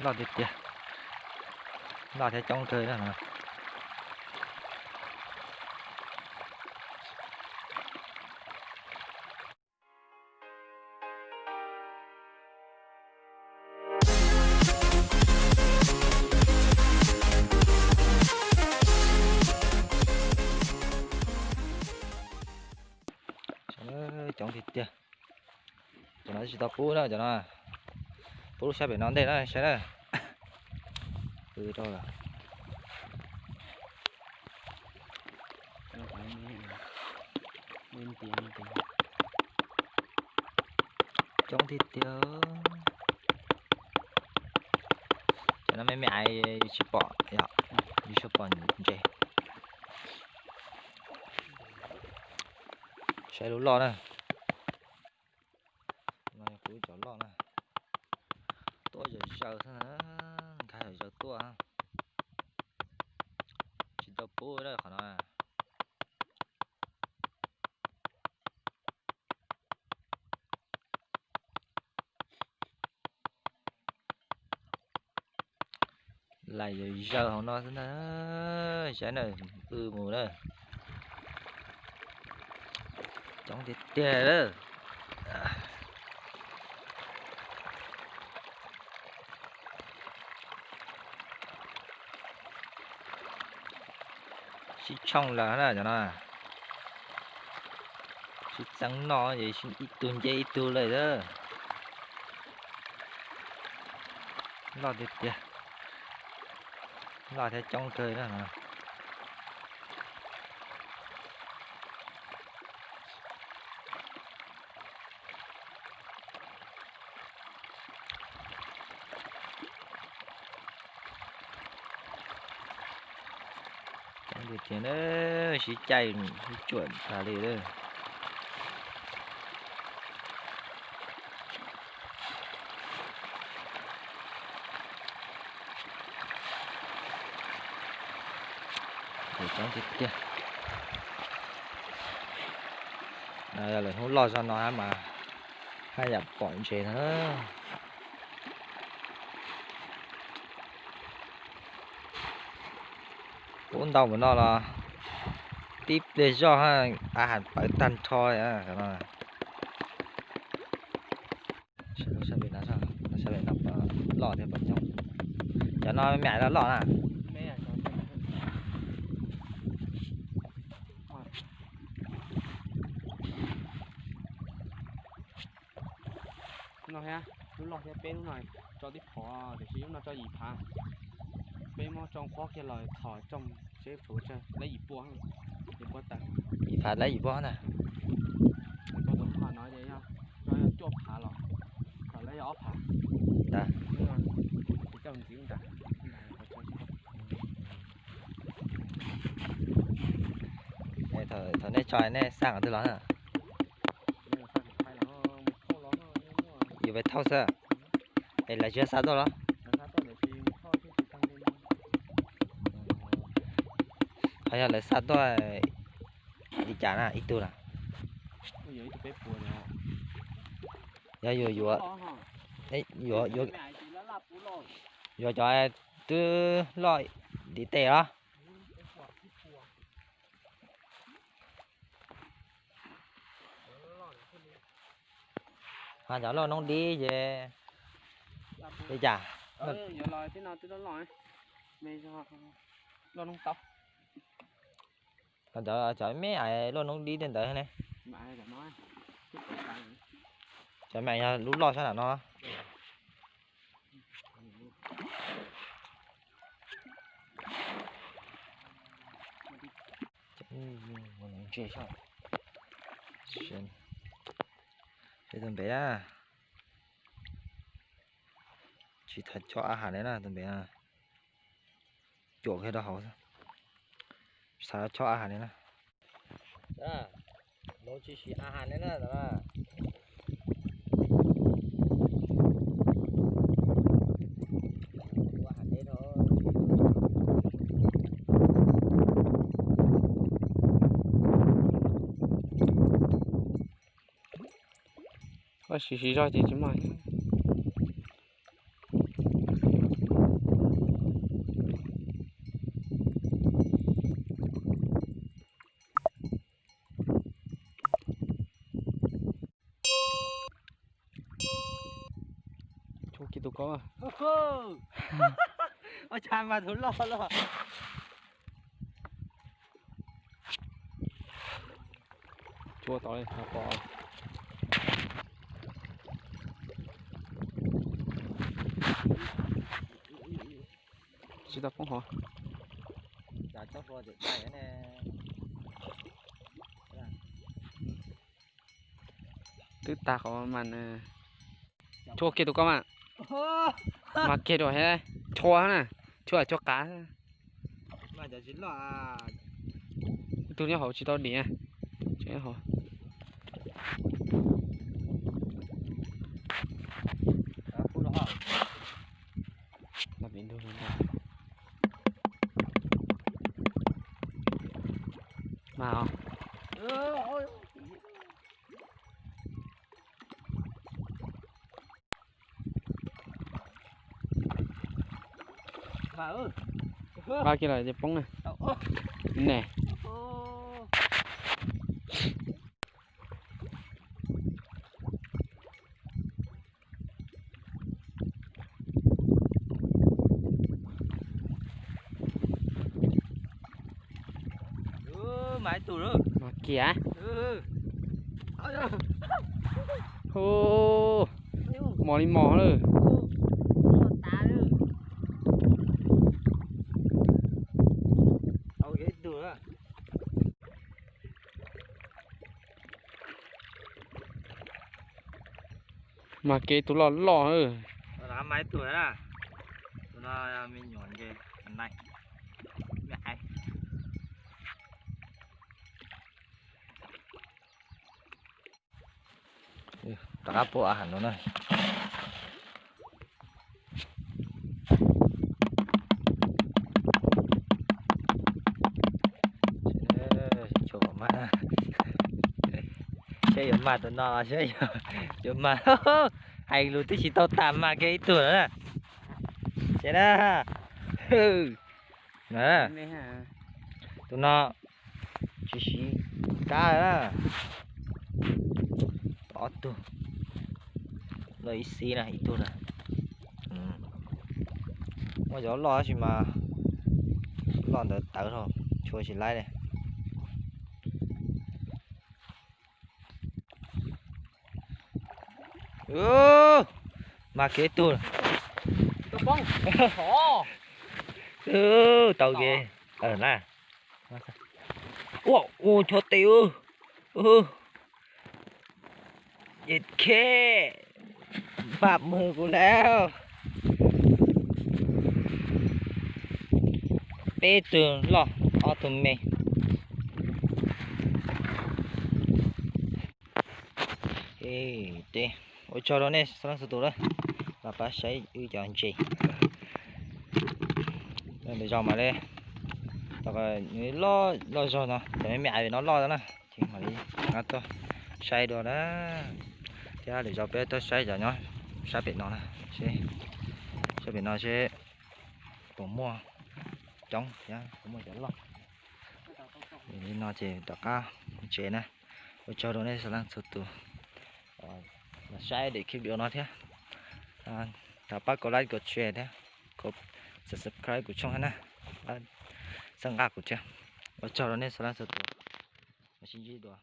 Loj tiag tiag, loj thiab coob kawg na. Coob tiag tiag. Cov no tsis tau pub na, cov no pub lub sab pem no ntej na saib na. Coob tiag tiag. Cov no me me aiv yus tsis pom, yus tsis pom ntses. Saib lub loj na. No yog kuv cov loj na. Tuaj zaws zaws xwb na, nkag zaws zaws tuaj. Tsis tau pub na qhov no. Lais zaws zaws hauv no xwb na, saib na, pw mus na. Coob tiag tiag lawm. Sib tshooj lawm na cov no. Sib txeeb noj ces ib tug nce ib tug lawm. Loj tiag tiag, loj thiab coob kawg na. Coob tiag tiag, sib caij sib tsuam tas li lawm. Coob tiag tiag. Yog lawv hnub loj zog no mas haj yam pom ntses na. Pub ntau mus no los tib pliag zoj a has pawv tag nrho no. Sab pem no, sab pem no loj thiab pom coob. Cov no me me loj loj na. No thiab, lub loj thiab peb lub no tso tib phom tiam sis lub no tso yim phav. Peb muab tsoo qhuab kiag los thom tsoo seb puas tsawg, lab yim pua, yim pua tawm. Yim phav lab yim pua na. Koj tus phom no ces yog cuaj phav los kom lab yog ob phav. Ntag. Ces coj ntxiv nram. Thaum nej tso nej xa qhov twg los na? Yus pais thauj xwb. Es lawv tsis xa tuaj los? Ho yog lawv xa tuaj li cas na ib tug na? Yog yuav, yuav, yuav cov twb loj ntiv tes los? Ho cov loj noob dib ces li cas? Ho cov, cov me me loj noob dib tej ntawd ne? Cov me yog lub loj sab nram no. Tus npem na, tsis tau chob a has li na tus npem na. Cuam kiag rau hauv xwb, tsis tau chob a has li na. Lawv tsis siv a has li na. Koj siv siv zog ces tsis muaj. Kiag tus ko. Ua cas mas tus loj loj. Tsua tod li, pom. Tsis tau poob hov. Twb tag qhov mas. Tshuab kiag tus ko mas. Mas kiag rau, tshuab na, tshuab tshuab qav. Ib tug nyob hauv tsis tau dim. Mas os. Npaj kiag los ces poob na. Ne. Mas kiag. Hu, mos li mos lawm. Mas kiag tus loj loj. Rov qab pub av heev no na. Seb yuav mag tus no los seb yuav mag. Hais lus twb tsis tau tas mas kiag ib tug na. Seb na. Tus no tsis siv kab na. Ob tug, loj ib xib na, ib tug na. Muaj cov loj tab sis mas loj ntawd tawv dhau, tshuav tsis laib li. Mag kiag ib tug. Tau kev na. Ua, ua chob tes. Ces khe, npam mws kuv lawm. Peb tug loj, ob tug me. Ua tsaug rau nej txhua leej txhua tus na, los pab saib wb cov ntses. Lwm zaus mam li, nws loj loj zog no, cov me me aiv no loj na, ces mam li rov qab tuaj saib dua na. Thiab lwm zaus peb tuaj saib cov nyob sab pem no na, seb sab pem no seb puas muaj coob thiab puas muaj cov loj. Li no ces rov qab tsev na. Ua tsaug rau nej txhua leej txhua tus los saib daim clip video no thiab. Thov pab kom like, kom share thiab kom subscribe kuv channel thiab na. Txhawb nqa kuv thiab. Ua tsaug rau nej txhua leej txhua tus. Mam sib ntsib dua.